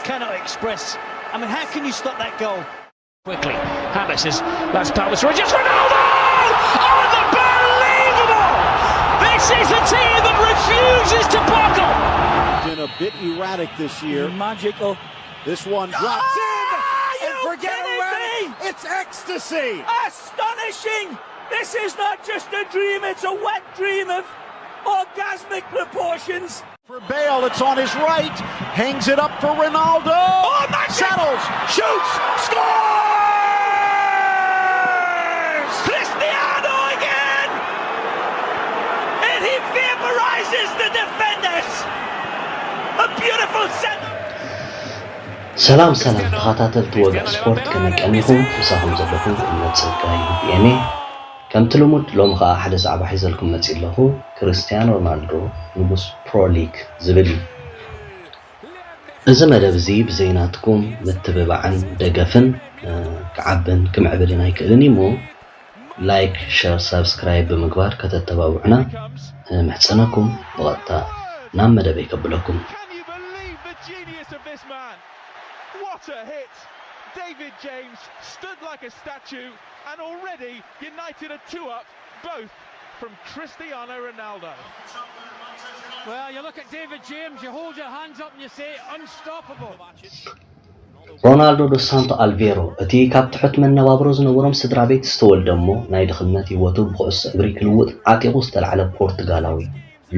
Cannot express. I mean, how can you stop that goal? Quickly, James is, that's Palmas Rodgers, Ronaldo! Unbelievable! This is a team that refuses to buckle. Been a bit erratic this year. Magical. This one drops in. And forget around. It's ecstasy. Astonishing! This is not just a dream, it's a wet dream of orgasmic proportions. For Bale, it's on his right. Hangs it up for Ronaldo. Oh, magic! Settles, shoots, scores! Cristiano again! And he vaporizes the defenders! A beautiful set. ሰላም ሰላም ተኸታተልቲ ወግዒ ስፖርት፣ ከመይ ቀኒኹም? ምሳኹም ዘለኹ እምነት ጸጋይ ቢኤምኤ። ከምቲ ልሙድ ሎሚ ኸኣ ሓደ ዛዕባ ሒዘልኩም መጺእ ኣለኹ። ክርስቲያኖ ሮናልዶ ንጉስ ፕሮ ሊግ ዝብል እዩ። እዚ መደብ እዚ ብዘይናትኩም ምትብባዕን ደገፍን ክዓብን ክምዕብልን ኣይክእልን እዩ። እሞ ላይክ፣ ሸር፣ ሳብስክራይብ ብምግባር ከተተባብዑና እምሕጸነኩም። ብቐጥታ ናብ መደበይ ከብለኩም። Can you believe the genius of this man? What a hit! David James stood like a statue and already United are two up, both from Cristiano Ronaldo. Well, you look at David James, you hold your hands up and you say, unstoppable. ሮናልዶ ዶስ ሳንቶ ኣልቬሮ፣ እቲ ካብ ትሑት መነባብሮ ዝነበሮም ስድራ ቤት ዝተወልደ እሞ ናይ ድኽነት ህይወቱ ብኩዕሶ እግሪ ክልውጥ ዓጢቑ ዝተላዕለ ፖርቱጋላዊ፣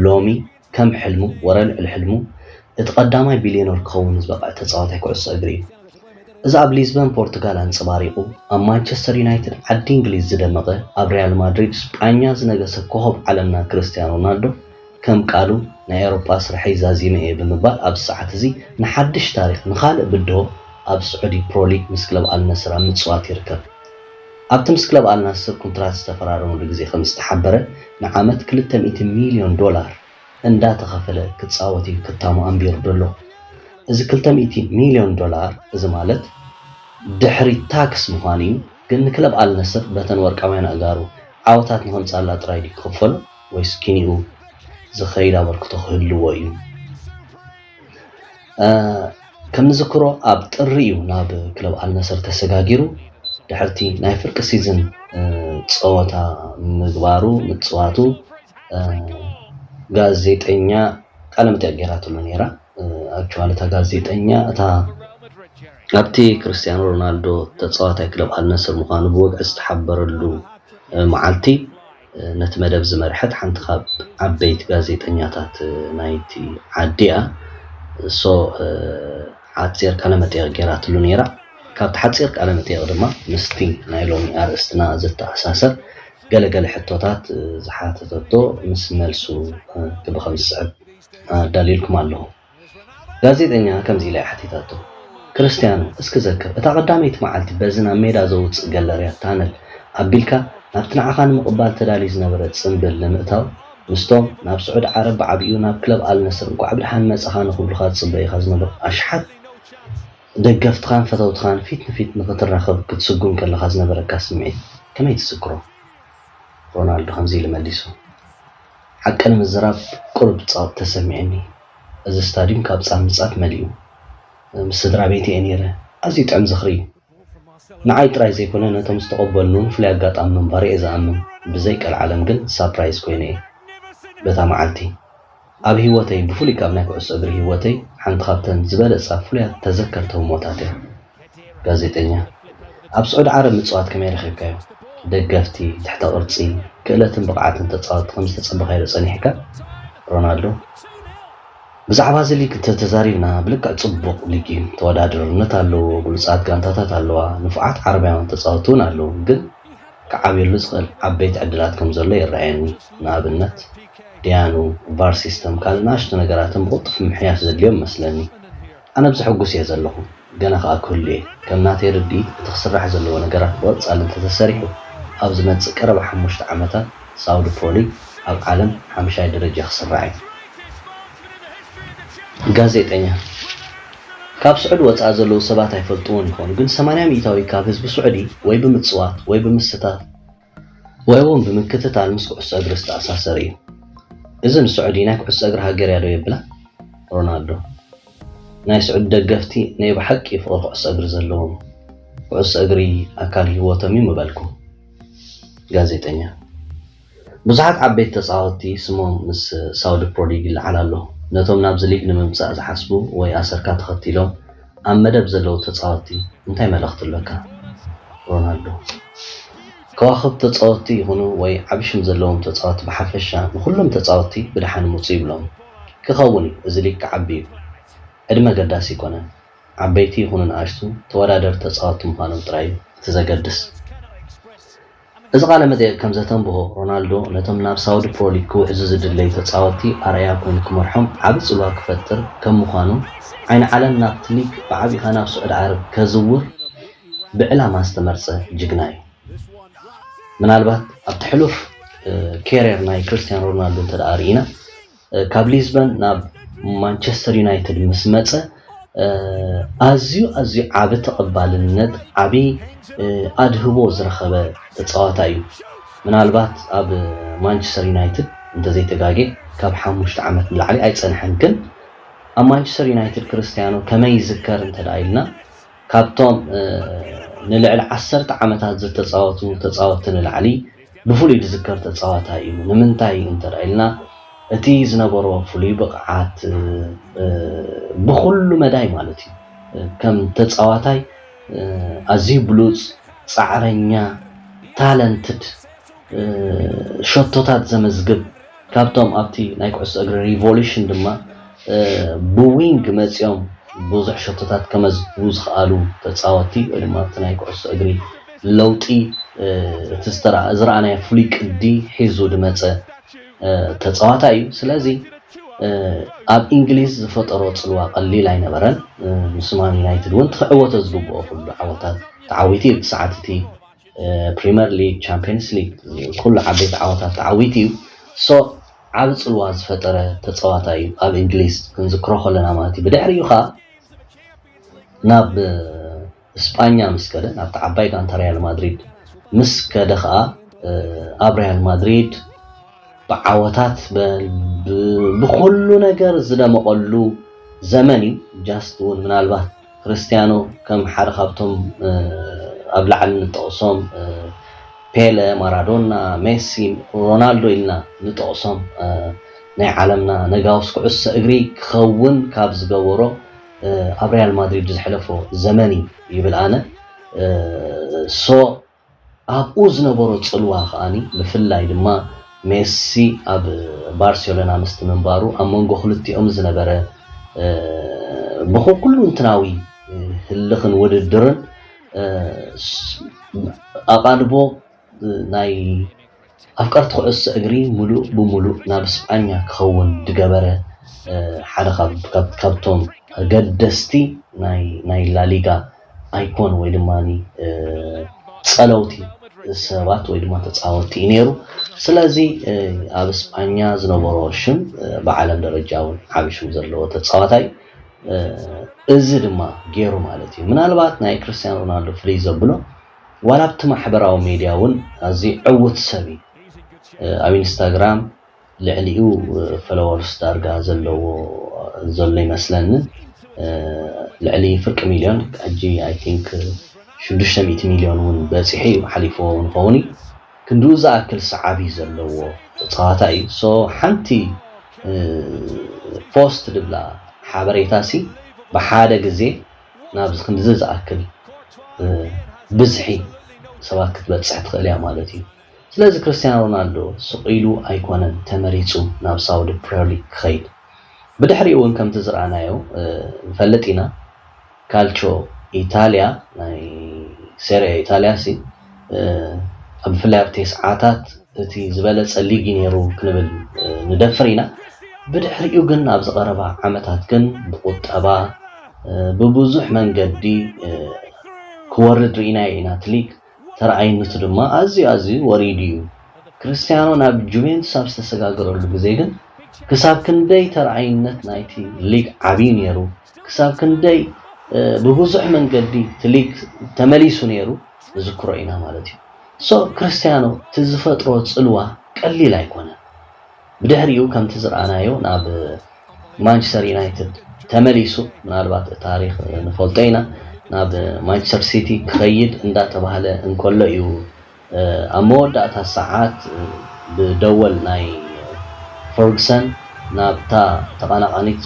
ሎሚ ከም ሕልሙ ወረ ልዕሊ ሕልሙ እቲ ቀዳማይ ቢልዮነር ክኸውን ዝበቕዐ ተጻዋታይ ኩዕሶ እግሪ እዩ። እዚ ኣብ ሊዝበን ፖርቱጋል ኣንጸባሪቑ ኣብ ማንቸስተር ዩናይትድ ዓዲ እንግሊዝ ዝደመቐ፣ ኣብ ሪያል ማድሪድ ስጳኛ ዝነገሰ ኮኸብ ዓለምና ክርስቲያኖ ሮናልዶ ከም ቃሉ ናይ ኤውሮጳ ስርሐይ ዛዚመ እየ ብምባል ኣብዚ ሰዓት እዚ ንሓድሽ ታሪኽ ንኻልእ ብድሆ ኣብ ስዑዲ ፕሮ ሊግ ምስ ክለብ ኣልነስር ኣብ ምጽዋት ይርከብ። ኣብቲ ምስ ክለብ ኣልናስር ኮንትራት ዝተፈራረመሉ ግዜ ከም ዝተሓበረ ንዓመት ክልተ ሚእቲ ሚልዮን ዶላር እንዳተኸፈለ ክጻወት እዩ ክታሙ ኣንቢሩ ዘሎ። እዚ ክልተ ሚእቲ ሚልዮን ዶላር እዚ ማለት ድሕሪ ታክስ ምዃኑ እዩ። ግን ንክለብ ኣልነስር በተን ወርቃውያን ኣእጋሩ ዓወታት ንኸምጻላ ጥራይ ድዩ ክኽፈሎ ወይስ ኪኒኡ ዝኸይድ ኣበርክቶ ክህልዎ እዩ? ከም ንዝክሮ ኣብ ጥሪ እዩ ናብ ክለብ ኣልነስር ተሰጋጊሩ። ድሕርቲ ናይ ፍርቂ ሲዝን ጸወታ ምግባሩ ምጽዋቱ ጋዜጠኛ ቃለ መጠይቕ ገይራትሉ ነይራ። ኣክቹዋሊ እታ ጋዜጠኛ እታ ኣብቲ ክርስቲያኖ ሮናልዶ ተጻዋታይ ክለብ ኣልነስር ምዃኑ ብወግዒ ዝተሓበረሉ መዓልቲ ነቲ መደብ ዝመርሐት ሓንቲ ካብ ዓበይቲ ጋዜጠኛታት ናይቲ ዓዲ እያ። ሶ ሓጺር ቃለ መጠይቕ ገይራትሉ ነይራ። ካብቲ ሓጺር ቃለ መጠይቕ ድማ ምስቲ ናይ ሎሚ ኣርእስትና ዝተኣሳሰር ገለገለ ሕቶታት ዝሓተተቶ ምስ መልሱ ክብኸም ዝስዕብ ኣዳልየልኩም ኣለኹ። ጋዜጠኛ ከምዚ ኢላ እያ ሓቲታቶ፣ ክርስቲያኖ፣ እስኪ ዘክር፣ እታ ቀዳመይቲ መዓልቲ በዚ ናብ ሜዳ ዘውጽእ ገለርያ ታነል ኣቢልካ ናብቲ ንዓኻ ንምቕባል ተዳልዩ ዝነበረ ጽምብል ንምእታው ምስቶም ናብ ስዑዲ ዓረብ ብዓቢኡ ናብ ክለብ ኣልነስር እንኳዕ ብደሓን መጻኻ ንኽብሉኻ ዝጽበዩኻ ዝነበሩ ኣሽሓት ደገፍትኻን ፈተውትኻን ፊት ንፊት ንኽትራኸብ ክትስጉም ከለኻ ዝነበረካ ስምዒት ከመይ ትዝክሮ? ሮናልዶ ከምዚ ኢሉ መሊሱ፣ ሓቂ ንምዝራብ ቁሩብ ጸቕጢ ተሰሚዑኒ። እዚ ስታድዩም ካብ ጻት ንጻት መሊኡ። ምስ ስድራ ቤተይ እየ ነይረ። ኣዝዩ ጥዑም ዝኽሪ እዩ። ንዓይ ጥራይ ዘይኮነ ነቶም ዝተቐበሉኒ እውን ፍሉይ ኣጋጣሚ ምንባሩ እየ ዝኣምን። ብዘይ ቀልዓለም ግን ሳፕራይዝ ኮይነ እየ በታ መዓልቲ። ኣብ ህይወተይ፣ ብፍሉይ ካብ ናይ ኩዕሶ እግሪ ህይወተይ፣ ሓንቲ ካብተን ዝበለጻ ፍሉያት ተዘከርቲ ህሞታት እያ። ጋዜጠኛ፣ ኣብ ስዑዲ ዓረብ ምጽዋት ከመይ ረኺብካዮ? ደገፍቲ፣ ትሕተ ቅርጺ፣ ክእለትን ብቕዓትን ተጻወትቲ ከም ዝተጸበኻዮ ዶ ጸኒሕካ? ሮናልዶ፣ ብዛዕባ እዚ ሊግ እንተተዛሪብና ብልክዕ ጽቡቕ ሊግ እዩ። ተወዳዳርነት ኣለዎ፣ ብሉጻት ጋንታታት ኣለዋ፣ ንፉዓት ዓረባውያን ተጻወትቲ እውን ኣለዉ። ግን ክዓብየሉ ዝኽእል ዓበይቲ ዕድላት ከም ዘሎ ይረኣየኒ። ንኣብነት ዲያኑ፣ ቫር ሲስተም፣ ካልእ ንኣሽቱ ነገራትን ብቕልጡፍ ምምሕያሽ ዘድልዮም ይመስለኒ። ኣነ ኣብዚ ሕጉስ እየ ዘለኹ፣ ገና ከኣ ክህሉ እየ። ከም ናተይ ርድኢት እቲ ክስራሕ ዘለዎ ነገራት ብቐጻሊ እንተተሰሪሑ ኣብ ዝመጽእ ቀረባ ሓሙሽተ ዓመታት ሳውዲ ፕሮ ሊግ ኣብ ዓለም ሓምሻይ ደረጃ ክስራዕ እዩ። ጋዜጠኛ፣ ካብ ስዑዲ ወጻኢ ዘለዉ ሰባት ኣይፈልጥዎን ይኾኑ፣ ግን ሰማንያ ሚእታዊ ካብ ህዝቢ ስዑዲ ወይ ብምጽዋት ወይ ብምስታት ወይ እውን ብምክትታል ምስ ኩዕሶ እግሪ ዝተኣሳሰር እዩ። እዚ ንስዑዲ ናይ ኩዕሶ እግሪ ሃገር እያ ዶ የብላ? ሮናልዶ፣ ናይ ስዑዲ ደገፍቲ ናይ ብሓቂ ፍቕሪ ኩዕሶ እግሪ ዘለዎም፣ ኩዕሶ እግሪ ኣካል ህይወቶም እዩ ምበልኩ። ጋዜጠኛ፣ ብዙሓት ዓበይቲ ተጻወትቲ ስሞም ምስ ሳውዲ ፕሮ ሊግ ይለዓል ኣሎ። ነቶም ናብዚ ሊግ ንምምጻእ ዝሓስቡ ወይ ኣሰርካ ተኸቲሎም ኣብ መደብ ዘለዉ ተጻወትቲ እንታይ መልእኽቲ ኣለካ? ሮናልዶ፣ ከዋኽብቲ ተጻወትቲ ይኹኑ ወይ ዓቢ ሽም ዘለዎም ተጻወትቲ ብሓፈሻ ንኹሎም ተጻወትቲ ብደሓን ምጹ ይብሎም። ክኸውን እዩ፣ እዚ ሊግ ክዓቢ እዩ። ዕድመ ገዳሲ ኣይኮነን። ዓበይቲ ይኹኑ ንኣሽቱ ተወዳደርቲ ተጻወትቲ ምዃኖም ጥራይ እዩ እቲ ዘገድስ። እዚ ቃለ መጠይቕ ከም ዘተንብሆ፣ ሮናልዶ ነቶም ናብ ሳውዲ ፕሮ ሊግ ክውሕዙ ዝድለዩ ተጻወትቲ ኣርኣያ ኮይኑ ክመርሖም ዓቢ ጽልዋ ክፈጥር ከም ምዃኑ፣ ዓይኒ ዓለም ናብቲ ሊግ ብዓቢኻ ናብ ስዑዲ ዓረብ ከዝውር ብዕላማ ዝተመርጸ ጅግና እዩ። ምናልባት ኣብቲ ሕሉፍ ኬርየር ናይ ክርስቲያኖ ሮናልዶ እንተ ደኣ ርኢና፣ ካብ ሊዝበን ናብ ማንቸስተር ዩናይትድ ምስ መጸ ኣዝዩ ኣዝዩ ዓቢ ተቐባልነት፣ ዓቢ ኣድህቦ ዝረኸበ ተጻዋታይ እዩ። ምናልባት ኣብ ማንቸስተር ዩናይትድ እንተዘይተጋጌ ካብ ሓሙሽተ ዓመት ንላዕሊ ኣይጸንሐን፣ ግን ኣብ ማንቸስተር ዩናይትድ ክርስቲያኖ ከመይ ይዝከር እንተ ደኣ ኢልና፣ ካብቶም ንልዕሊ ዓሰርተ ዓመታት ዝተጻወቱ ተጻወትቲ ንላዕሊ ብፍሉይ ዝዝከር ተጻዋታይ እዩ። ንምንታይ እንተ ኢልና፣ እቲ ዝነበሮ ፍሉይ ብቕዓት፣ ብኹሉ መዳይ ማለት እዩ፣ ከም ተጻዋታይ ኣዝዩ ብሉጽ፣ ጻዕረኛ፣ ታለንትድ፣ ሸቶታት ዘመዝግብ፣ ካብቶም ኣብቲ ናይ ኩዕሶ እግሪ ሪቮሉሽን ድማ ብዊንግ መጺኦም ብዙሕ ሸቶታት ከመዝግቡ ዝኽኣሉ ተጻወትቲ፣ ወይ ድማ ኣብቲ ናይ ኩዕሶ እግሪ ለውጢ፣ እቲ ዝተራ-፣ ዝረኣናዮ ፍሉይ ቅዲ ሒዙ ዝመጸ ተጻዋታይ እዩ። ስለዚ ኣብ እንግሊዝ ዝፈጠሮ ጽልዋ ቀሊል ኣይነበረን። ምስ ማን ዩናይትድ እውን ክዕወቶ ዝግብኦ ኩሉ ዓወታት ተዓዊቱ እዩ። እቲ ሰዓት እቲ ፕሪምየር ሊግ፣ ቻምፒየንስ ሊግ፣ ኩሉ ዓበይቲ ዓወታት ተዓዊቱ እዩ። ሶ ዓቢ ጽልዋ ዝፈጠረ ተጻዋታይ እዩ ኣብ እንግሊዝ ክንዝክሮ ከለና ማለት እዩ። ብድሕሪኡ ኸኣ ናብ እስጳኛ ምስ ከደ፣ ናብቲ ዓባይ ጋንታ ሪያል ማድሪድ ምስ ከደ ኸኣ፣ ኣብ ሪያል ማድሪድ ብዓወታት በል ብ-፣ ብኹሉ ነገር ዝደመቐሉ ዘመን እዩ። ጃስት እውን ምናልባት ክርስቲያኖ ከም ሓደ ካብቶም ኣብ ላዕሊ ንጠቕሶም፣ ፔለ፣ ማራዶና፣ ሜሲ፣ ሮናልዶ ኢልና ንጠቕሶም ናይ ዓለምና ነጋውስ ኩዕሶ እግሪ ክኸውን ካብ ዝገበሮ ኣብ ሪያል ማድሪድ ዘሕለፎ ዘመን እዩ ይብል ኣነ። ሶ ኣብኡ ዝነበሮ ጽልዋ ከኣኒ፣ ብፍላይ ድማ ሜሲ ኣብ ባርሴሎና ምስቲ ምንባሩ፣ ኣብ መንጎ ክልቲኦም ዝነበረ ብኹ-፣ ኩሉ እንትናዊ ህልኽን ውድድርን ኣቓልቦ ናይ ኣፍቀርቲ ኩዕሶ እግሪ ምሉእ ብምሉእ ናብ ስጳኛ ክኸውን ዝገበረ ሓደ ካብ-፣ ካብ-፣ ካብቶም ኣገደስቲ ናይ፣ ናይ ላሊጋ ኣይኮን ወይ ድማ ጸለውቲ ሰባት ወይ ድማ ተጻወትቲ እዩ ነይሩ። ስለዚ ኣብ ስጳኛ ዝነበሮ ሽም ብዓለም ደረጃ እውን ዓቢ ሽም ዘለዎ ተጻዋታይ እዚ ድማ ገይሩ ማለት እዩ። ምናልባት ናይ ክርስቲያኖ ሮናልዶ ፍልይ ዘብሎ ዋላ ኣብቲ ማሕበራዊ ሜድያ እውን ኣዝዩ ዕዉት ሰብ እዩ። ኣብ ኢንስታግራም ልዕሊኡ ፎሎወርስ ዳርጋ ዘለዎ ዘሎ ይመስለኒ። ልዕሊ ፍርቂ ሚልዮን፣ ሕጂ ኣይ ቲንክ ሽዱሽተ ሚእቲ ሚልዮን እውን በጺሑ እዩ፣ ሓሊፍዎ እውን ይኸውን እዩ። ክንድኡ ዝኣክል ሰዓቢ ዘለዎ ተጻዋታይ እዩ። ሶ ሓንቲ ፖስት ድብላ ሓበሬታ ሲ ብሓደ ግዜ ናብዚ ክንድዚ ዝኣክል ብዝሒ ሰባት ክትበጽሕ ትኽእል እያ ማለት እዩ። ስለዚ ክርስቲያኖ ሮናልዶ ስቕ ኢሉ ኣይኮነን ተመሪጹ ናብ ሳውዲ ፕሪምየር ሊግ ክኸይድ። ብድሕሪኡ እውን ከምቲ ዝረኣናዮ ንፈልጥ ኢና፣ ካልቾ ኢታልያ፣ ናይ ሴሪኤ ኢታልያ ሲ ኣብ፣ ብፍላይ ኣብ ተስዓታት እቲ ዝበለጸ ሊግ እዩ ነይሩ ክንብል ንደፍር ኢና። ብድሕሪኡ ግን ኣብዚ ቀረባ ዓመታት ግን ብቁጠባ ብብዙሕ መንገዲ ክወርድ ርኢናዮ ኢና። እቲ ሊግ ተረኣይነቱ ድማ ኣዝዩ ኣዝዩ ወሪዱ እዩ። ክርስቲያኖ ናብ ጁቬንቱስ ኣብ ዝተሰጋገረሉ ግዜ ግን ክሳብ ክንደይ ተረኣይነት ናይቲ ሊግ ዓብዩ ነይሩ፣ ክሳብ ክንደይ ብብዙሕ መንገዲ እቲ ሊግ ተመሊሱ ነይሩ ንዝክሮ ኢና ማለት እዩ። ሶ ክርስቲያኖ እቲ ዝፈጥሮ ጽልዋ ቀሊል ኣይኮነን። ብድሕሪኡ ከምቲ ዝረኣናዮ ናብ ማንቸስተር ዩናይትድ ተመሊሱ፣ ምናልባት ታሪኽ ንፈልጦ ኢና፣ ናብ ማንቸስተር ሲቲ ክኸይድ እንዳተባህለ እንከሎ እዩ ኣብ መወዳእታ ሰዓት ብደወል ናይ ፈርግሰን ናብታ ተቐናቓኒቱ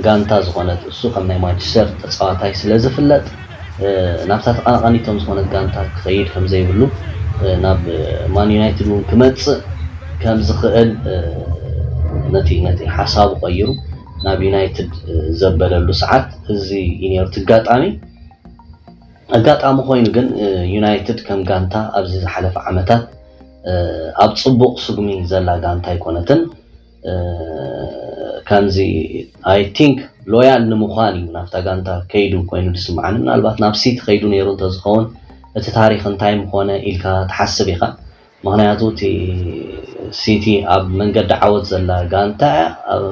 ጋንታ ዝኾነት፣ እሱ ከም ናይ ማንቸስተር ተጻዋታይ ስለ ዝፍለጥ ናብታ ተቐናቓኒቶም ዝኾነት ጋንታ ክኸይድ ከም ዘይብሉ፣ ናብ ማን ዩናይትድ እውን ክመጽእ ከም ዝኽእል ነቲ ነቲ ሓሳቡ ቀይሩ ናብ ዩናይትድ ዘበለሉ ሰዓት እዚ እዩ ነይሩ እቲ ኣጋጣሚ። ኣጋጣሚ ኮይኑ ግን ዩናይትድ ከም ጋንታ ኣብዚ ዝሓለፈ ዓመታት ኣብ ጽቡቕ ስጉሚ ዘላ ጋንታ ኣይኮነትን። ከምዚ ኣይ ቲንክ ሎያል ንምዃን እዩ ናብታ ጋንታ ከይዱ ኮይኑ ዝስምዓኒ። ምናልባት ናብ ሲቲ ከይዱ ነይሩ እንተዝኸውን እቲ ታሪኽ እንታይ ምኾነ ኢልካ ትሓስብ ኢኻ። ምኽንያቱ እቲ ሲቲ ኣብ መንገዲ ዓወት ዘላ ጋንታ እያ። ኣብ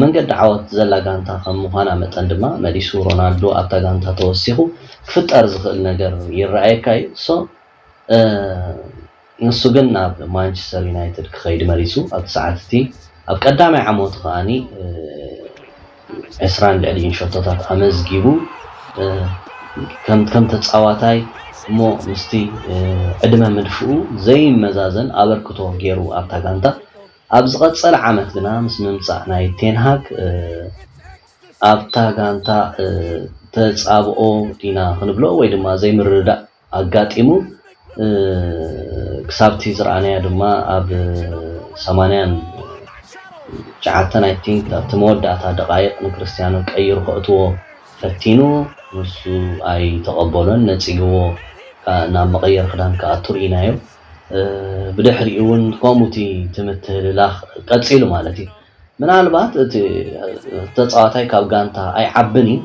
መንገዲ ዓወት ዘላ ጋንታ ከም ምዃና መጠን ድማ መሊሱ ሮናልዶ ኣብታ ጋንታ ተወሲኹ ክፍጠር ዝኽእል ነገር ይረኣየካ እዩ። ሶ ንሱ ግን ናብ ማንቸስተር ዩናይትድ ክኸይድ መሪጹ። ኣብቲ ሰዓት እቲ ኣብ ቀዳማይ ዓመቱ ከኣኒ ዕስራን ልዕሊኡን ሸቶታት ኣመዝጊቡ ከም ከም ተጻዋታይ እሞ ምስቲ ዕድመ ምድፍኡ ዘይመዛዘን ኣበርክቶ ገይሩ ኣብታ ጋንታ። ኣብ ዝቐጸለ ዓመት ግና ምስ ምምጻእ ናይ ቴንሃግ ኣብታ ጋንታ ተጻብኦ ዲና ክንብሎ ወይ ድማ ዘይምርድዳእ ኣጋጢሙ። ክሳብቲ ዝረኣናዮ ድማ ኣብ ሰማንያን ትሽዓተን ኣይ ቲንክ ኣብቲ መወዳእታ ደቃይቕ ንክርስትያኖ ቀይሩ ከእትዎ ፈቲኑ፣ ንሱ ኣይተቐበሎን፣ ነጺግዎ፣ ናብ መቐየር ክዳን ክኣቱ ርኢናዮ። ብድሕሪኡ እውን ከምኡ እቲ ምትህልላኽ ቀጺሉ ማለት እዩ። ምናልባት እቲ ተጻዋታይ ካብ ጋንታ ኣይዓብን እዩ።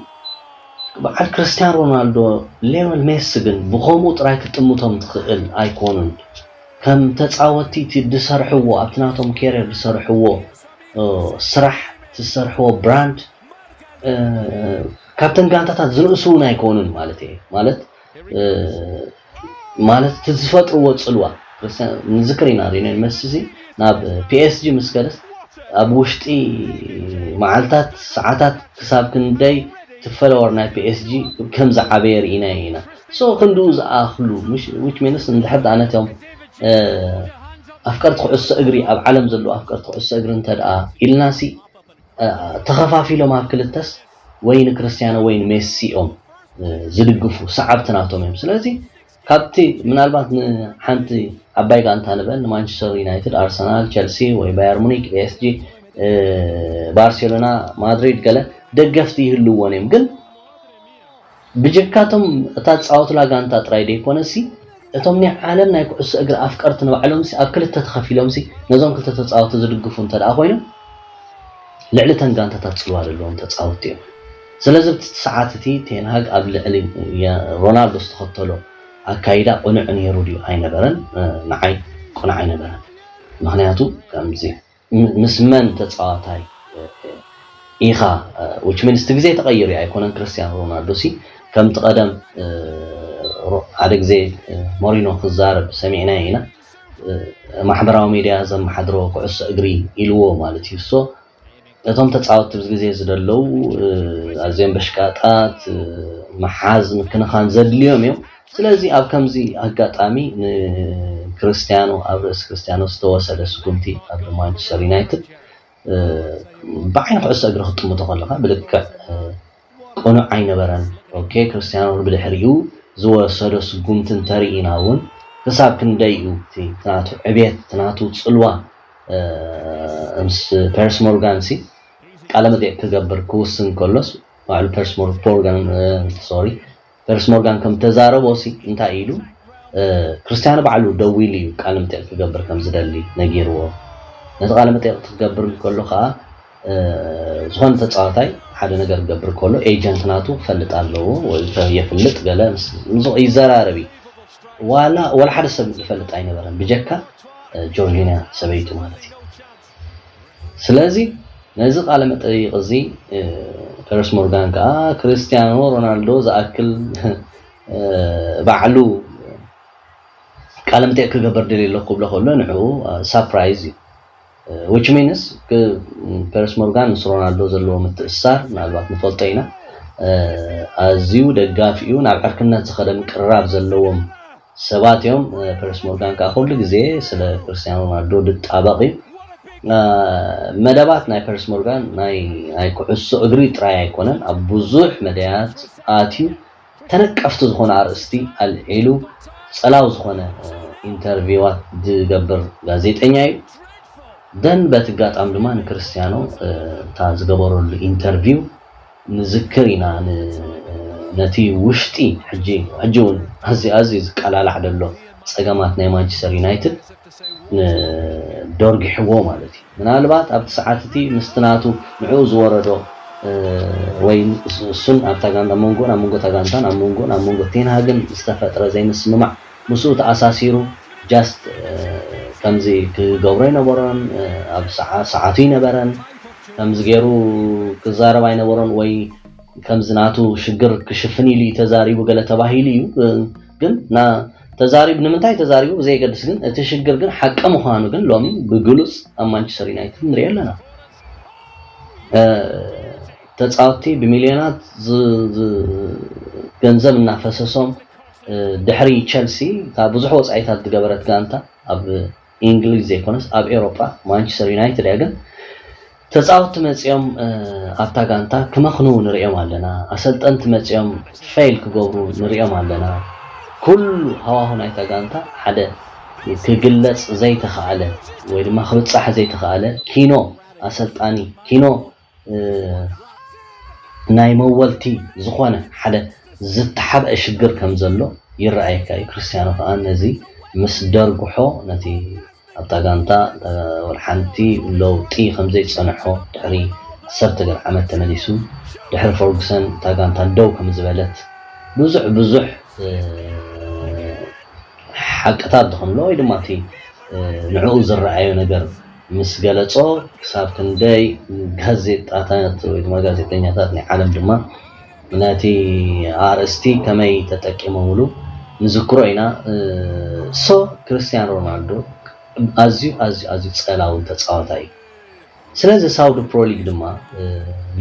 በዓል ክርስቲያን ሮናልዶ፣ ሊዮነል ሜሲ ግን ብኸምኡ ጥራይ ክትጥምቶም ትኽእል ኣይኮኑን። ከም ተጻወቲ እቲ ዝሰርሕዎ፣ ኣብቲ ናቶም ኬርየር ዝሰርሕዎ ስራሕ፣ እቲ ዝሰርሕዎ ብራንድ ካብተን ጋንታታት ዝንእሱ እውን ኣይኮኑን ማለት እየ። ማለት ማለት እቲ ዝፈጥርዎ ጽልዋ ንዝክር ኢና። ሊዮኔል መሲ ናብ ፒኤስጂ ምስ ከደስ ኣብ ውሽጢ መዓልታት፣ ሰዓታት ክሳብ ክንደይ እቲ ፈለወር ናይ ፒኤስጂ ከም ዝዓበየ ርኢናዮ ኢና። ሶ ክንድኡ ዝኣኽሉ which means እንድሕር ደኣ ነቶም ኣፍቀርቲ ኩዕሶ እግሪ፣ ኣብ ዓለም ዘለዉ ኣፍቀርቲ ኩዕሶ እግሪ እንተ ደኣ ኢልናሲ ተኸፋፊሎም ኣብ ክልተስ ወይ ንክርስቲያኖ ወይ ንሜሲ እዮም ዝድግፉ፣ ሰዓብቲ ናቶም እዮም። ስለዚ ካብቲ ምናልባት ንሓንቲ ዓባይ ጋንታ ንበል ንማንቸስተር ዩናይትድ፣ ኣርሰናል፣ ቸልሲ ወይ ባየር ሙኒክ፣ ፒኤስጂ፣ ባርሴሎና፣ ማድሪድ ገለ ደገፍቲ ይህልዎን እዮም። ግን ብጀካቶም እታ ዝጻወቱላ ጋንታ ጥራይ ደይኮነሲ እቶም ናይ ዓለም ናይ ኩዕሶ እግሪ ኣፍቀርቲ ንባዕሎምሲ ኣብ ክልተ ተኸፊሎምሲ ነዞም ክልተ ተጻወቲ ዝድግፉ እንተ ደኣ ኮይኖም ልዕሊ እተን ጋንታታት ጽልዋ ዘለዎም ተጻወቲ እዮም። ስለዚ ኣብቲ ሰዓት እቲ ቴንሃግ ኣብ ልዕሊ ሮናልዶ ዝተኸተሎ ኣካይዳ ቅኑዕ ነይሩ ድዩ ኣይነበረን? ንዓይ ቅኑዕ ኣይነበረን። ምኽንያቱ ከምዚ ምስ መን ተጻዋታይ ኢኻ which means እቲ ግዜ ተቐይሩ ኣይኮነን። ክርስቲያኖ ሮናልዶ ሲ ከምቲ ቀደም ሓደ ግዜ ሞሪኖ ክዛረብ ሰሚዕናዮ ኢና። ማሕበራዊ ሚድያ ዘመሓድሮ ኩዕሶ እግሪ ኢልዎ ማለት እዩ። ሶ እቶም ተጻወትቲ ኣብዚ ግዜ እዚ ዘለዉ ኣዝዮም በሽቃጣት፣ ምሓዝ ምክንኻን ዘድልዮም እዮም። ስለዚ ኣብ ከምዚ ኣጋጣሚ ንክርስቲያኖ ኣብ ርእሲ ክርስቲያኖ ዝተወሰደ ስጉምቲ ኣብ ማንቸስተር ዩናይትድ ብዓይኒ ኩዕሶ እግሪ ክትጥምቶ ከለኻ ብልክዕ ቅኑዕ ኣይነበረን። ኦኬ ክርስቲያኖ ብድሕሪኡ ዝወሰዶ ስጉምቲ እንተርኢና እውን ክሳብ ክንደይ እዩ እቲ ናቱ ዕቤት እቲ ናቱ ጽልዋ ምስ ፐርስ ሞርጋን ሲ ቃለ መጠይቅ ክገብር ክውስን ከሎስ ባዕሉ ፐርስ ሞርጋን ሶሪ ፐርስ ሞርጋን ከም ተዛረቦ ሲ እንታይ ኢሉ ክርስቲያኖ ባዕሉ ደዊሉ እዩ ቃለ መጠይቅ ክገብር ከም ዝደሊ ነጊርዎ። ነቲ ቃለ መጠይቅ ክትገብር እንከሎ ከዓ ዝኾነ ተፃዋታይ ሓደ ነገር ክገብር ከሎ ኤጀንት ናቱ ክፈልጥ ኣለዎ ወይ የፍልጥ ገለ ይዘራረብ እዩ። ዋላ ወላ ሓደ ሰብ ዝፈልጥ ኣይነበረን ብጀካ ጆርጂንያ ሰበይቱ ማለት እዩ። ስለዚ ነዚ ቃለ መጠይቕ እዚ ፐርስ ሞርጋን ከዓ ክርስቲያኖ ሮናልዶ ዝኣክል ባዕሉ ቃለ መጠይቕ ክገብር ደልየ ኣለኹ ክብሎ ከሎ ንዕኡ ሳፕራይዝ እዩ። which means ፒርስ ሞርጋን ምስ ሮናልዶ ዘለዎ ምትእስሳር ምናልባት ንፈልጦ ኢና። ኣዝዩ ደጋፊኡ ናብ ዕርክነት ዝኸደ ምቅርራብ ዘለዎም ሰባት እዮም። ፒርስ ሞርጋን ከዓ ኩሉ ግዜ ስለ ክርስቲያኖ ሮናልዶ ዝጣበቕ እዩ። መደባት ናይ ፒርስ ሞርጋን ናይ ናይ ኩዕሶ እግሪ ጥራይ ኣይኮነን፣ ኣብ ብዙሕ መዳያት ኣትዩ ተነቀፍቲ ዝኾነ ኣርእስቲ ኣልዒሉ ጸላው ዝኾነ ኢንተርቪዋት ዝገብር ጋዜጠኛ እዩ። ደን በቲ ኣጋጣሚ ድማ ንክርስቲያኖ እታ ዝገበረሉ ኢንተርቪው ንዝክር ኢና። ነቲ ውሽጢ ሕጂ ሕጂ እውን ኣዝዩ ኣዝዩ ዝቀላላዕ ዘሎ ጸገማት ናይ ማንቸስተር ዩናይትድ ንደርጊሕዎ ማለት እዩ። ምናልባት ኣብቲ ሰዓት እቲ ምስቲ ናቱ ንዕኡ ዝወረዶ ወይ እሱን ኣብታ ጋንታ መንጎን ኣብ መንጎ እታ ጋንታን ኣብ መንጎን ኣብ መንጎ ቴንሃግን ዝተፈጥረ ዘይምስምማዕ ምስኡ ተኣሳሲሩ just ከምዚ ክገብሮ ኣይነበሮን፣ ኣብ ሰዓ- ሰዓቱ ኣይነበረን፣ ከምዚ ገይሩ ክዛረብ ኣይነበሮን ወይ ከምዚ ናቱ ሽግር ክሽፍን ኢሉ እዩ ተዛሪቡ ገለ ተባሂሉ እዩ። ግን ና ተዛሪቡ ንምንታይ ተዛሪቡ ብዘየገድስ ግን እቲ ሽግር ግን ሓቂ ምዃኑ ግን ሎሚ ብግሉጽ ኣብ ማንቸስተር ዩናይትድ ንሪኦ ኣለና። ተፃወትቲ ብሚልዮናት ገንዘብ እናፈሰሶም ድሕሪ ቸልሲ እታ ብዙሕ ወፃኢታት ዝገበረት ጋንታ ኣብ እንግሊዝ ዘይኮነስ ኣብ ኤውሮጳ ማንቸስተር ዩናይትድ እያ። ግን ተፃወትቲ መፂኦም ኣብታ ጋንታ ክመኽንዉ ንሪኦም ኣለና። ኣሰልጠንቲ መፂኦም ፌል ክገብሩ ንሪኦም ኣለና። ኩሉ ሃዋሁ ናይታ ጋንታ ሓደ ክግለፅ ዘይተኸኣለ ወይ ድማ ክብፃሕ ዘይተኸኣለ ኪኖ ኣሰልጣኒ ኪኖ ናይ መወልቲ ዝኾነ ሓደ ዝተሓብአ ሽግር ከም ዘሎ ይረኣየካ እዩ። ክርስቲያኖ ከዓ ነዚ ምስ ደርግሖ ነቲ ኣብታ ጋንታ ወላ ሓንቲ ለውጢ ከም ዘይፀንሖ ድሕሪ ዓሰርተ ገለ ዓመት ተመሊሱ ድሕሪ ፈርጉሰን እታ ጋንታ ደው ከም ዝበለት ብዙሕ ብዙሕ ሓቅታት ዝኮንሎ ወይ ድማ እቲ ንዕኡ ዝረኣዮ ነገር ምስ ገለጾ ክሳብ ክንደይ ጋዜጣታት ወይ ድማ ጋዜጠኛታት ናይ ዓለም ድማ ነቲ ኣርእስቲ ከመይ ተጠቂሞምሉ ንዝክሮ ኢና። ሶ ክርስቲያኖ ሮናልዶ ኣዝዩ ኣዝዩ ኣዝዩ ጸላዊ ተጻዋታይ እዩ። ስለዚ ሳውዲ ፕሮ ሊግ ድማ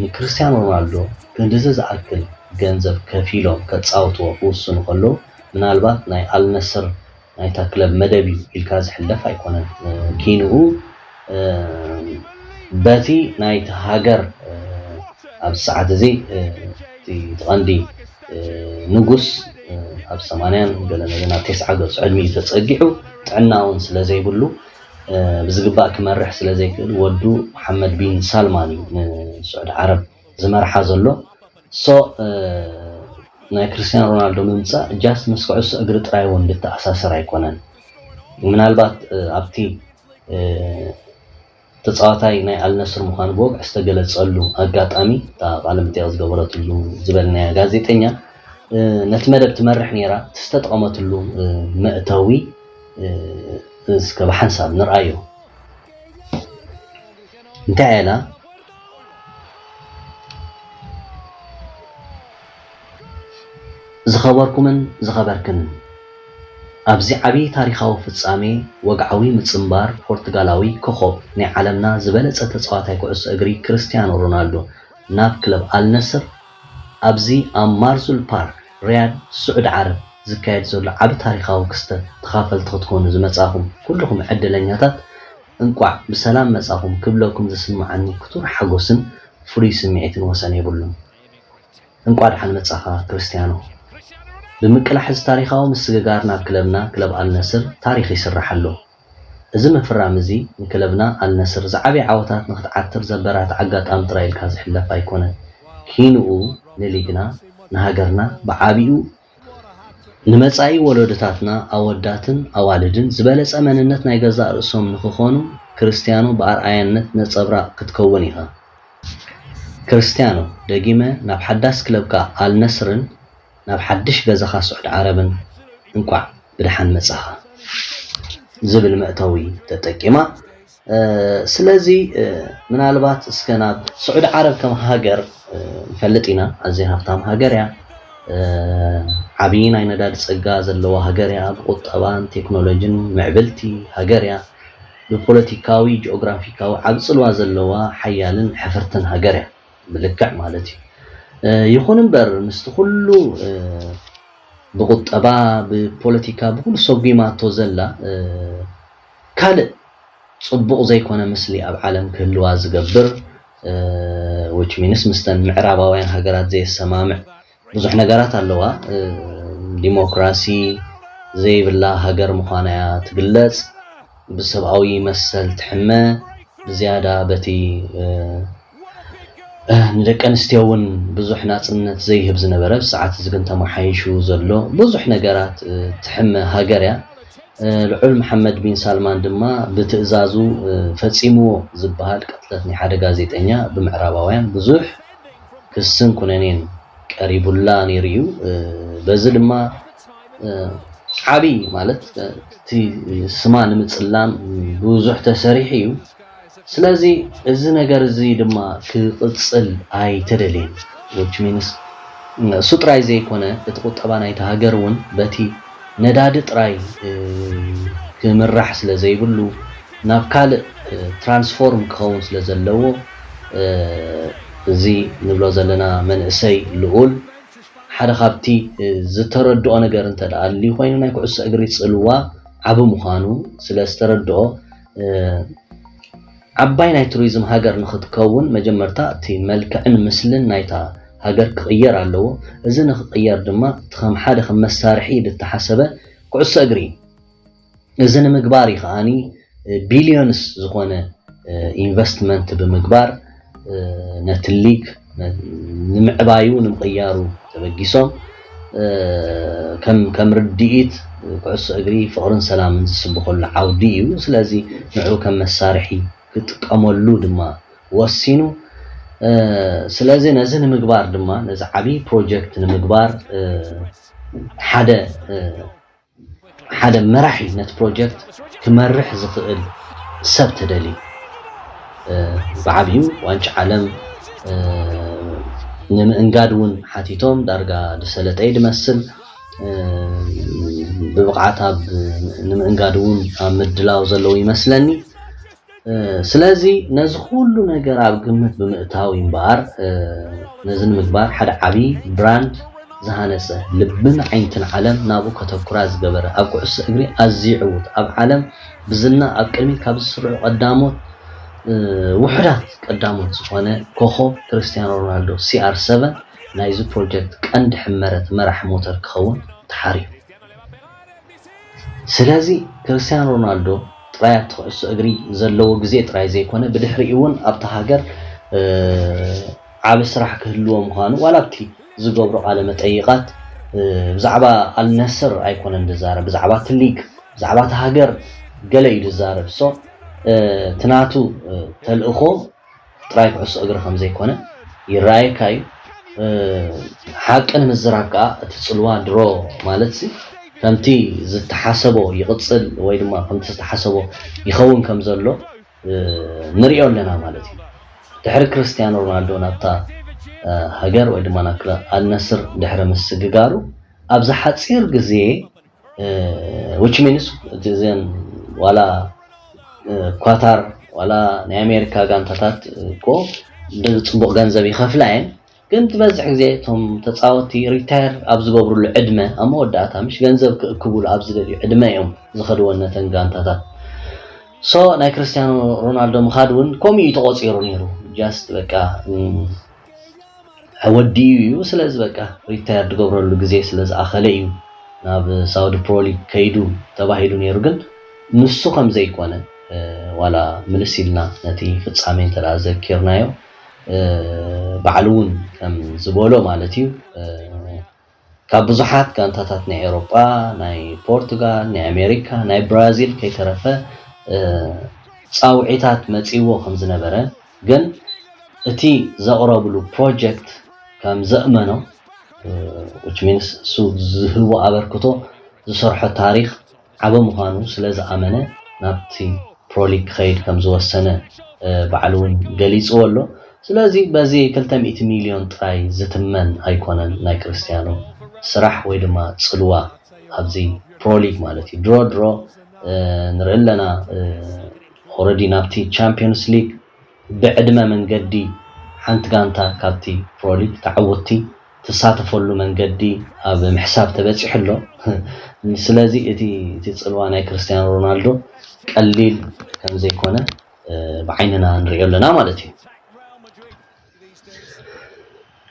ንክርስቲያኖ ሮናልዶ ክንድዚ ዝኣክል ገንዘብ ከፊሎም ከጻውትዎ ክውስኑ ከለዉ ምናልባት ናይ ኣልነስር ናይታ ክለብ መደብ እዩ ኢልካ ዝሕለፍ ኣይኮነን። ኪንኡ በቲ ናይቲ ሃገር ኣብዚ ሰዓት እዚ እቲ ቀንዲ ንጉስ ኣብ ሰማንያን ገለ ነገር ናብ ተስዓ ገጹ ዕድሚኡ ተጸጊዑ ጥዕና እውን ስለ ዘይብሉ ብዝግባእ ክመርሕ ስለ ዘይክእል ወዱ መሓመድ ቢን ሳልማን እዩ ንስዑድ ዓረብ ዝመርሓ ዘሎ። ሶ ናይ ክርስቲያኖ ሮናልዶ ምምፃእ ጃስት ምስ ኩዕሶ እግሪ ጥራይ እውን ዝተኣሳሰር ኣይኮነን። ምናልባት ኣብቲ ተፃዋታይ ናይ ኣልነስር ምዃኑ ብወግዒ ዝተገለፀሉ ኣጋጣሚ እታ ቃለ መጠየቕ ዝገበረትሉ ዝበልናያ ጋዜጠኛ ነቲ መደብ ትመርሕ ነይራ። እቲ ዝተጠቐመትሉ መእተዊ እስከ ብሓንሳብ ንርኣዮ። እንታይ ኢላ? ዝኸበርኩምን ዝኸበርክንን፣ ኣብዚ ዓቢ ታሪኻዊ ፍጻሜ ወግዓዊ ምጽንባር ፖርቱጋላዊ ኮኾብ ናይ ዓለምና ዝበለጸ ተጻዋታይ ኩዕሶ እግሪ ክርስትያኖ ሮናልዶ ናብ ክለብ ኣልነስር ኣብዚ ኣብ ማርዙል ፓርክ ሪያድ ስዑዲ ዓረብ ዝካየድ ዘሎ ዓቢ ታሪኻዊ ክስተት ተኻፈልቲ ክትኮኑ ዝመጻኹም ኩልኹም ዕድለኛታት እንቋዕ ብሰላም መጻኹም ክብለኩም ዝስምዓኒ ክቱር ሓጎስን ፍሉይ ስምዒትን ወሰን የብሉን። እንቋዕ ደሓን መጻኻ ክርስትያኖ። ብምቅላሕ እዚ ታሪኻዊ ምስግጋር ናብ ክለብና ክለብ ኣልነስር ታሪኽ ይስራሕ ኣሎ። እዚ ምፍራም እዚ ንክለብና ኣልነስር ዝዓበየ ዓወታት ንክትዓትር ዘበራትዕ ኣጋጣሚ ጥራይ ኢልካ ዝሕለፍ ኣይኮነን። ኪንኡ ንሊግና ንሃገርና ብዓቢኡ ንመጻኢ ወለዶታትና ኣወዳትን ኣዋልድን ዝበለጸ መንነት ናይ ገዛእ ርእሶም ንክኾኑ ክርስትያኖ ብኣርኣያነት ነጸብራቕ ክትከውን ኢኻ። ክርስትያኖ፣ ደጊመ ናብ ሓዳስ ክለብካ ኣልነስርን ናብ ሓድሽ ገዛኻ ስዑድ ዓረብን እንቋዕ ብደሓን መጻኻ ዝብል መእተዊ ተጠቂማ። ስለዚ ምናልባት እስከ ናብ ስዑዲ ዓረብ ከም ሃገር ንፈልጥ ኢና፣ ኣዝያ ሃብታም ሃገር እያ። ዓብዪ ናይ ነዳዲ ጸጋ ዘለዋ ሃገር እያ። ብቁጠባን ቴክኖሎጂን ምዕብልቲ ሃገር እያ። ብፖለቲካዊ ጂኦግራፊካዊ ዓቢ ጽልዋ ዘለዋ ሓያልን ሕፍርትን ሃገር እያ፣ ብልክዕ ማለት እዩ። ይኹን እምበር ምስቲ ኩሉ ብቁጠባ፣ ብፖለቲካ፣ ብኩሉ ሰጒማቶ ዘላ ካልእ ጽቡቕ ዘይኮነ ምስሊ ኣብ ዓለም ክህልዋ ዝገብር፣ which means ምስተን ምዕራባውያን ሃገራት ዘየሰማምዕ ብዙሕ ነገራት ኣለዋ። ዲሞክራሲ ዘይብላ ሃገር ምዃና እያ ትግለጽ። ብሰብኣዊ መሰል ትሕመ። ብዝያዳ በቲ ንደቂ ኣንስትዮ እውን ብዙሕ ናጽነት ዘይህብ ዝነበረ፣ ብሰዓት እዚ ግን ተመሓይሹ ዘሎ ብዙሕ ነገራት ትሕመ ሃገር እያ። ልዑል መሓመድ ቢን ሳልማን ድማ ብትእዛዙ ፈጺምዎ ዝበሃል ቅትለት ናይ ሓደ ጋዜጠኛ ብምዕራባውያን ብዙሕ ክስን ኩነኔን ቀሪቡላ ነይሩ እዩ። በዚ ድማ ዓቢ ማለት እቲ ስማ ንምጽላም ብዙሕ ተሰሪሑ እዩ። ስለዚ እዚ ነገር እዚ ድማ ክቕጽል ኣይተደልየን። Which means እሱ ጥራይ ዘይኮነ እቲ ቁጠባ ናይቲ ሃገር እውን በቲ ነዳዲ ጥራይ ክምራሕ ስለ ዘይብሉ ናብ ካልእ ትራንስፎርም ክኸውን ስለ ዘለዎ እዚ ንብሎ ዘለና መንእሰይ ልኡል ሓደ ካብቲ ዝተረድኦ ነገር እንተ ደኣ ኣልዩ ኮይኑ ናይ ኩዕሶ እግሪ ጽልዋ ዓቢ ምዃኑ ስለ ዝተረድኦ ዓባይ ናይ ቱሪዝም ሃገር ንኽትከውን መጀመርታ እቲ መልክዕን ምስልን ናይታ ሃገር ክቕየር ኣለዎ። እዚ ንኽቕየር ድማ እቲ ከም ሓደ ከም መሳርሒ ዝተሓሰበ ኩዕሶ እግሪ እዩ። እዚ ንምግባር እዩ ከዓኒ ቢልዮንስ ዝኾነ ኢንቨስትመንት ብምግባር ነቲ ሊግ ንምዕባዩ ንምቕያሩ ተበጊሶም ከም ከም ርድኢት ኩዕሶ እግሪ ፍቕርን ሰላምን ዝስብኸሉ ዓውዲ እዩ። ስለዚ ንዑ ከም መሳርሒ ክጥቀመሉ ድማ ወሲኑ። ስለዚ ነዚ ንምግባር ድማ ነዚ ዓብዪ ፕሮጀክት ንምግባር ሓደ ሓደ መራሒ ነቲ ፕሮጀክት ክመርሕ ዝኽእል ሰብ ተደልዩ። ብዓብዩ ዋንጫ ዓለም ንምእንጋድ እውን ሓቲቶም ዳርጋ ዝሰለጠ እዩ ዝመስል። ብብቕዓት ኣብ ንምእንጋድ እውን ኣብ ምድላው ዘለዉ ይመስለኒ። ስለዚ ነዚ ኩሉ ነገር ኣብ ግምት ብምእታው እምበኣር ነዚ ንምግባር ሓደ ዓብዪ ብራንድ ዝሃነፀ ልብን ዓይንትን ዓለም ናብኡ ከተኩራ ዝገበረ ኣብ ኩዕሶ እግሪ ኣዝዩ ዕዉት ኣብ ዓለም ብዝና ኣብ ቅድሚት ካብ ዝስርዑ ቀዳሞት ውሑዳት ቀዳሞት ዝኾነ ኮኾብ ክርስቲያኖ ሮናልዶ ሲኣር ሰቨን ናይዚ ፕሮጀክት ቀንዲ ሕመረት መራሕ ሞተር ክኸውን ተሓርዩ። ስለዚ ክርስቲያኖ ሮናልዶ ጥራይ ኣብቲ ኩዕሶ እግሪ ዘለዎ ግዜ ጥራይ ዘይኮነ ብድሕሪኡ እውን ኣብታ ሃገር ዓቢ ስራሕ ክህልዎ ምዃኑ ዋላ ኣብቲ ዝገብሮ ቃለ መጠይቓት ብዛዕባ ኣልነስር ኣይኮነን ዝዛረብ፣ ብዛዕባ እቲ ሊግ ብዛዕባ እቲ ሃገር ገለ እዩ ዝዛረብ። ሶ እቲ ናቱ ተልእኾ ጥራይ ኩዕሶ እግሪ ከም ዘይኮነ ይረኣየካ እዩ። ሓቂ ንምዝራብ ከኣ እቲ ጽልዋ ድሮ ማለት ሲ ከምቲ ዝተሓሰቦ ይቕጽል ወይ ድማ ከምቲ ዝተሓሰቦ ይኸውን ከም ዘሎ ንሪኦ ኣለና ማለት እዩ። ድሕሪ ክርስቲያኖ ሮናልዶ ናብታ ሃገር ወይ ድማ ናብ ኣልነስር ድሕሪ ምስግጋሩ ኣብዚ ሓጺር ግዜ which means እዘን ዋላ ኳታር ዋላ ናይ ኣሜሪካ ጋንታታት እኮ ጽቡቕ ገንዘብ ይኸፍላ እየን። ግን ዝበዝሕ ግዜ እቶም ተፃወቲ ሪታየር ኣብ ዝገብሩሉ ዕድመ ኣብ መወዳእታ ምሽ ገንዘብ ክእክቡሉ ኣብ ዝደልዩ ዕድመ እዮም ዝኸድወን ነተን ጋንታታት። ሶ ናይ ክርስቲያኖ ሮናልዶ ምኻድ እውን ከምኡ እዩ ተቆፂሩ ነይሩ። ጃስት በቃ ወዲኡ እዩ። ስለዚ በቃ ሪታየር ዝገብረሉ ግዜ ስለ ዝኣኸለ እዩ ናብ ሳውዲ ፕሮሊግ ከይዱ ተባሂሉ ነይሩ። ግን ንሱ ከም ዘይኮነ ዋላ ምልስ ኢልና ነቲ ፍጻሜ እንተ ዘኪርናዮ ባዕሉ እውን ከም ዝበሎ ማለት እዩ ካብ ብዙሓት ጋንታታት ናይ ኤሮጳ ናይ ፖርቱጋል ናይ ኣሜሪካ ናይ ብራዚል ከይተረፈ ፃውዒታት መፂዎ ከም ዝነበረ ግን እቲ ዘቕረብሉ ፕሮጀክት ከም ዘእመኖ which means እሱ ዝህቦ ኣበርክቶ ዝሰርሖ ታሪኽ ዓቢ ምዃኑ ስለ ዝኣመነ ናብቲ ፕሮሊግ ክኸይድ ከም ዝወሰነ ባዕሉ እውን ገሊፅዎ ኣሎ። ስለዚ በዚ ክልተ ሚእቲ ሚልዮን ጥራይ ዝትመን ኣይኮነን ናይ ክርስቲያኖ ስራሕ ወይ ድማ ፅልዋ ኣብዚ ፕሮሊግ ማለት እዩ። ድሮ ድሮ ንርኢ ኣለና ኦረዲ ናብቲ ቻምፒዮንስ ሊግ ብዕድመ መንገዲ ሓንቲ ጋንታ ካብቲ ፕሮሊግ ተዓወትቲ ትሳተፈሉ መንገዲ ኣብ ምሕሳብ ተበፂሑ ኣሎ። ስለዚ እቲ እቲ ፅልዋ ናይ ክርስቲያኖ ሮናልዶ ቀሊል ከም ዘይኮነ ብዓይንና ንሪኦ ኣለና ማለት እዩ።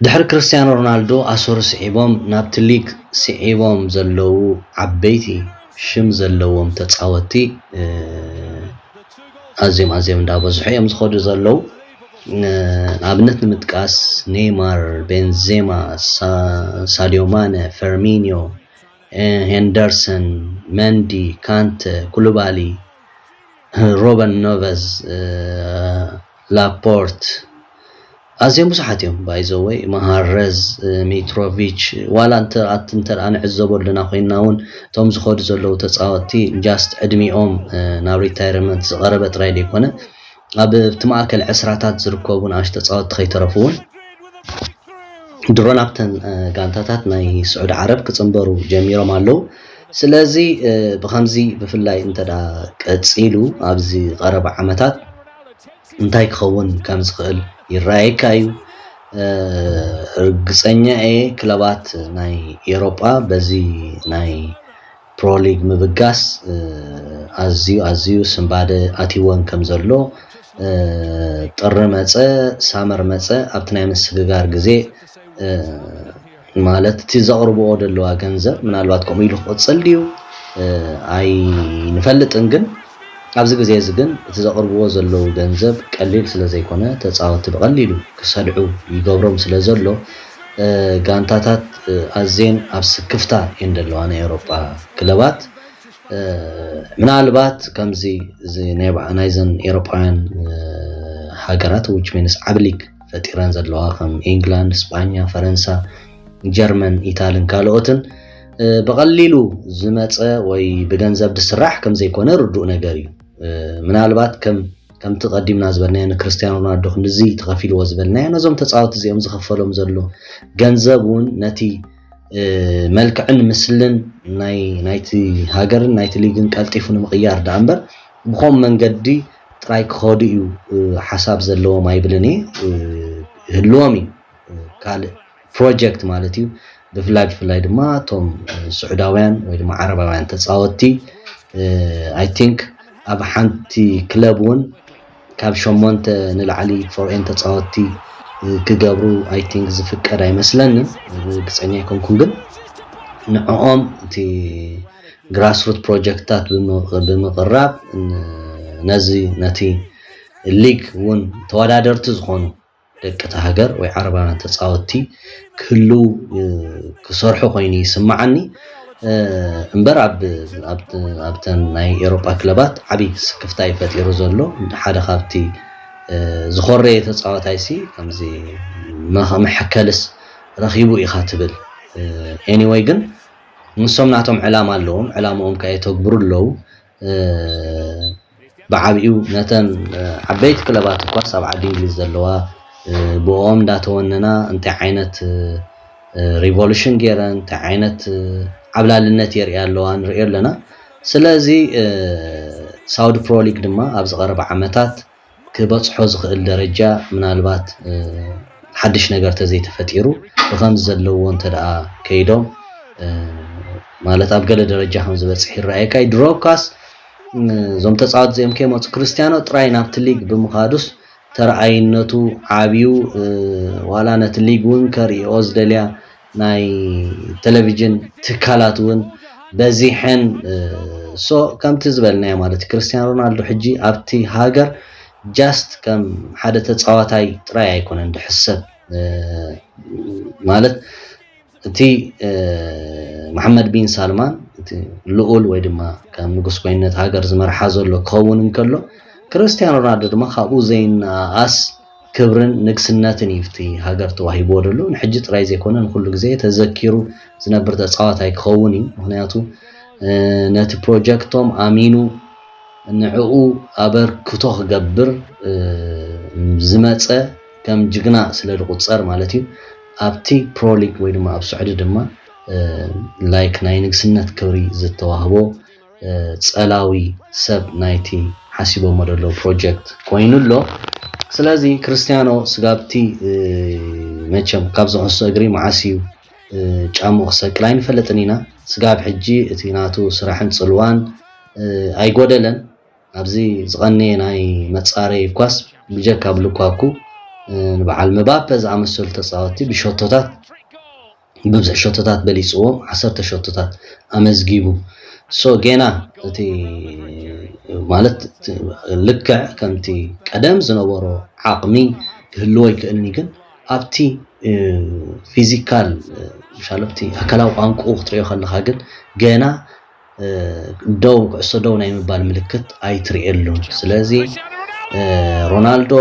ድሕሪ ክርስቲያኖ ሮናልዶ ኣሰሩ ስዒቦም ናብቲ ሊግ ስዒቦም ዘለዉ ዓበይቲ ሽም ዘለዎም ተፃወትቲ ኣዝዮም ኣዝዮም እንዳበዝሑ እዮም ዝኸዱ ዘለዉ። ንኣብነት ንምጥቃስ ኔይማር፣ ቤንዜማ፣ ሳዲዮ ማነ፣ ፈርሚኒዮ፣ ሄንደርሰን፣ መንዲ፣ ካንተ፣ ኩሉባሊ፣ ሮበን ኖቨዝ፣ ላፖርት ኣዝዮም ብዙሓት እዮም። ባይዘወይ መሃረዝ፣ ሚትሮቪች፣ ዋላ እንተ ንዕዘቦ ኣለና ኮይንና እውን እቶም ዝኸዱ ዘለዉ ተፃወትቲ ጃስት ዕድሚኦም ናብ ሪታይርመንት ዝቐረበ ጥራይ ዘይኮነ ኣብቲ ማእከል ዕስራታት ዝርከቡ ንኣሽቱ ተፃወትቲ ከይተረፉ እውን ድሮ ናብተን ጋንታታት ናይ ስዑድ ዓረብ ክፅንበሩ ጀሚሮም ኣለዉ። ስለዚ ብከምዚ ብፍላይ እንተ ቀፂሉ ኣብዚ ቀረባ ዓመታት እንታይ ክኸውን ከም ዝኽእል ይረኣየካ እዩ። ርግፀኛ እየ ክለባት ናይ ኤሮጳ በዚ ናይ ፕሮሊግ ምብጋስ ኣዝዩ ኣዝዩ ስንባደ ኣትይወን ከም ዘሎ ጥሪ መፀ ሳመር መፀ ኣብቲ ናይ ምስግጋር ግዜ ማለት እቲ ዘቕርብዎ ዘለዋ ገንዘብ ምናልባት ከምኡ ኢሉ ክቕፅል ድዩ ኣይንፈልጥን፣ ግን ኣብዚ ግዜ እዚ ግን እቲ ዘቕርብዎ ዘለዉ ገንዘብ ቀሊል ስለ ዘይኮነ ተፃወትቲ ብቐሊሉ ክሰድዑ ይገብሮም ስለ ዘሎ ጋንታታት ኣዝየን ኣብ ስክፍታ እየን ዘለዋ ናይ ኤውሮጳ ክለባት። ምናልባት ከምዚ እዚ ናይዘን ኤውሮጳውያን ሃገራት which means ዓቢ ሊግ ፈጢረን ዘለዋ ከም ኢንግላንድ፣ ስጳኛ፣ ፈረንሳ፣ ጀርመን፣ ኢታልን ካልኦትን ብቐሊሉ ዝመፀ ወይ ብገንዘብ ዝስራሕ ከም ዘይኮነ ርዱእ ነገር እዩ። ምናልባት ከም ከምቲ ቀዲምና ዝበልናዮ ንክርስቲያኖ ሮናልዶ ክንድዚ ተኸፊልዎ ዝበልናዮ ነዞም ተፃወቲ እዚኦም ዝኽፈሎም ዘሎ ገንዘብ እውን ነቲ መልክዕን ምስልን ናይ ናይቲ ሃገርን ናይቲ ሊግን ቀልጢፉ ንምቕያር ደኣ እምበር ብኸም መንገዲ ጥራይ ክኸዱ እዩ ሓሳብ ዘለዎም ኣይብልን እየ። ይህልዎም እዩ ካልእ ፕሮጀክት ማለት እዩ። ብፍላይ ብፍላይ ድማ እቶም ስዑዳውያን ወይ ድማ ዓረባውያን ተፃወትቲ I think ኣብ ሓንቲ ክለብ እውን ካብ ሸሞንተ ንላዕሊ ፎሬን ተፃወትቲ ክገብሩ I think ዝፍቀድ ኣይመስለንን። ርግፀኛ ኣይኮንኩን፣ ግን ንዕኦም እቲ ግራስሩት ፕሮጀክትታት ብምቕራብ ነዚ ነቲ ሊግ እውን ተወዳደርቲ ዝኾኑ ደቂ እታ ሃገር ወይ ዓረባውያን ተፃወትቲ ክህልዉ ክሰርሑ ኮይኑ ይስምዓኒ። እምበር ኣብተን ናይ ኤሮጳ ክለባት ዓብዪ ስክፍታ እዩ ፈጢሩ ዘሎ። ሓደ ካብቲ ዝኾረየ ተፃዋታይ ሲ ከምዚ መሐከልስ ረኺቡ ኢኻ ትብል። ኤኒወይ ግን ንሶም ናቶም ዕላማ ኣለዎም፣ ዕላማኦም ከኣ የተግብሩ ኣለዉ። ብዓብኡ ነተን ዓበይቲ ክለባት እኳስ ኣብ ዓዲ እንግሊዝ ዘለዋ ብኦም እንዳተወነና እንታይ ዓይነት ሪቮሉሽን ገይረን እንታይ ዓይነት ዓብላልነት የርእያ ኣለዋ ንሪኦ ኣለና። ስለዚ ሳውዲ ፕሮ ሊግ ድማ ኣብ ዝቐረበ ዓመታት ክበፅሖ ዝኽእል ደረጃ ምናልባት ሓድሽ ነገር ተዘይተፈጢሩ ብከምዚ ዘለዎ እንተ ደኣ ከይዶም ማለት ኣብ ገለ ደረጃ ከም ዝበፅሕ ይረኣየካ እዩ። ድሮ እኳስ እዞም ተፃወት እዚኦም ከይመፁ ክርስቲያኖ ጥራይ ናብቲ ሊግ ብምኻዱስ ተረኣይነቱ ዓብዩ ዋላ ነቲ ሊግ እውን ከርእዮ ዝደልያ ናይ ቴሌቪዥን ትካላት እውን በዚሐን ሶ ከምቲ ዝበልናዮ ማለት ክርስቲያኖ ሮናልዶ ሕጂ ኣብቲ ሃገር ጃስት ከም ሓደ ተፃዋታይ ጥራይ ኣይኮነን ድሕሰብ ማለት እቲ መሓመድ ቢን ሳልማን እቲ ልኡል ወይ ድማ ከም ንጉስ ኮይነት ሃገር ዝመርሓ ዘሎ ክኸውን እንከሎ ክርስቲያኖ ሮናልዶ ድማ ካብኡ ዘይነኣኣስ ክብርን ንግስነትን እዩ እቲ ሃገር ተዋሂብዎ ዘሎ። ንሕጂ ጥራይ ዘይኮነ ንኩሉ ግዜ ተዘኪሩ ዝነብር ተፃዋታይ ክኸውን እዩ። ምክንያቱ ነቲ ፕሮጀክቶም ኣሚኑ ንዕኡ ኣበርክቶ ክገብር ዝመፀ ከም ጅግና ስለ ዝቁፀር ማለት እዩ። ኣብቲ ፕሮ ሊግ ወይ ድማ ኣብ ስዑዲ ድማ ላይክ ናይ ንግስነት ክብሪ ዝተዋህቦ ፀላዊ ሰብ ናይቲ ሓሲቦሞ ዘለዉ ፕሮጀክት ኮይኑ ኣሎ። ስለዚ ክርስቲያኖ ስጋብቲ መቸም ካብዚ ኩዕሶ እግሪ መዓስ እዩ ጫምኡ ክሰቅል ኣይንፈልጥን ኢና። ስጋብ ሕጂ እቲ ናቱ ስራሕን ፅልዋን ኣይጎደለን። ኣብዚ ዝቐነየ ናይ መፃረይ ኳስ ብጀካ ኣብ ሉካኩ ንበዓል መባፐ ዝኣመሰሉ ተፃወትቲ ብሸቶታት ብብዝሒ ሸቶታት በሊፅዎም ዓሰርተ ሸቶታት ኣመዝጊቡ። ሶ ጌና እቲ ማለት ልክዕ ከምቲ ቀደም ዝነበሮ ዓቕሚ ክህልዎ ይክእልኒ ግን ኣብቲ ፊዚካል ሻለብቲ ኣካላዊ ቋንቁ ክትሪኦ ከለካ ግን ገና ደው ኩዕሶ ደው ናይ ምባል ምልክት ኣይትርእየሉን። ስለዚ ሮናልዶ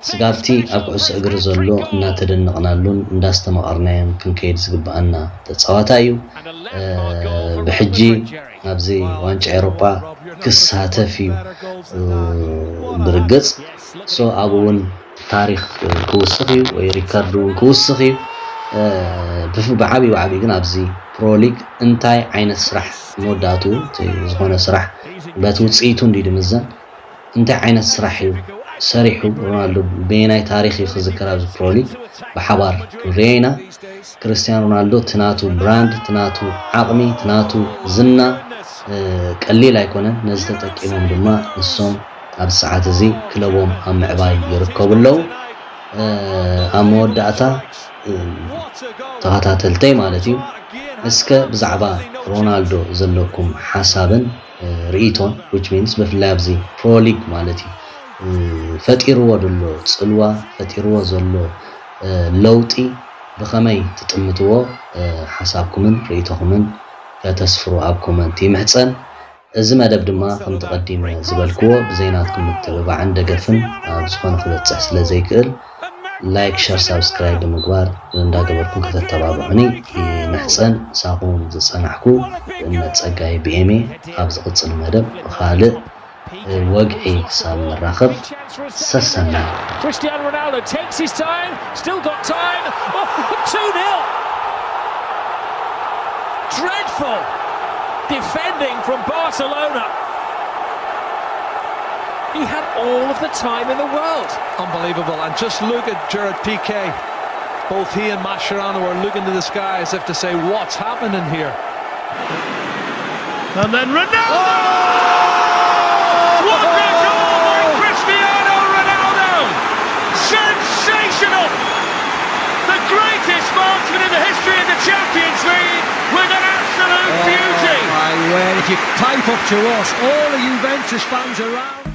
ስጋብቲ ኣብ ኩዕሶ እግሪ ዘሎ እናተደነቕናሉን እንዳስተማቐርናዮን ክንከይድ ዝግብኣና ተፃዋታይ እዩ። ብሕጂ ኣብዚ ዋንጫ ኤሮጳ ክሳተፍ እዩ ብርግፅ። ሶ ኣብኡ እውን ታሪክ ክውስኽ እዩ ወይ ሪከርድ እውን ክውስኽ እዩ። ብዓብዩ ዓብዩ ግን ኣብዚ ፕሮሊግ እንታይ ዓይነት ስራሕ መወዳእቱ ዝኾነ ስራሕ በቲ ውፅኢቱ እንዲ ድምዘን እንታይ ዓይነት ስራሕ እዩ ሰሪሑ ሮናልዶ በየናይ ታሪክ እዩ ክዝከር ኣብዚ ፕሮሊግ ብሓባር ክንሪኦ ኢና። ክርስቲያን ሮናልዶ ትናቱ ብራንድ ትናቱ ዓቕሚ ትናቱ ዝና ቀሊል ኣይኮነን። ነዚ ተጠቂሞም ድማ ንሶም ኣብዚ ሰዓት እዚ ክለቦም ኣብ ምዕባይ ይርከቡ ኣለዉ። ኣብ መወዳእታ ተኸታተልተይ ማለት እዩ እስከ ብዛዕባ ሮናልዶ ዘለኩም ሓሳብን ርእይቶን which means ብፍላይ ኣብዚ ፕሮሊግ ማለት እዩ ፈጢርዎ ዘሎ ፅልዋ ፈጢርዎ ዘሎ ለውጢ ብኸመይ ትጥምትዎ ሓሳብኩምን ርእይቶኹምን ከተስፍሩ ኣብ ኮመንት ይምሕፀን። እዚ መደብ ድማ ከምቲ ቀዲመ ዝበልክዎ ብዘይ ናትኩም ምትብባዕን ደገፍን ኣብ ዝኾነ ክበፅሕ ስለ ዘይክእል ላይክ ሸር ሳብስክራይብ ብምግባር እንዳገበርኩም ከተተባብዑኒ ይምሕፀን። ምሳኹም ዝፀናሕኩ እምነት ፀጋይ ብኤምኤ። ኣብ ዝቕፅል መደብ ብኻልእ ወግዒ ክሳብ ንራኸብ ሰሰናዩ። Cristiano Ronaldo takes his time, still got time. Oh, two nil. Dreadful defending from Barcelona. He had all of the time in the world. Unbelievable. And just look at Gerard Piqué. Both he and Mascherano are looking to the sky as if to say, "What's happening here?" And then Ronaldo! What a goal by Cristiano Ronaldo! Sensational! The greatest marksman in the history of the Champions League with an absolute beauty! My word, if you pipe up to us, all the Juventus fans around.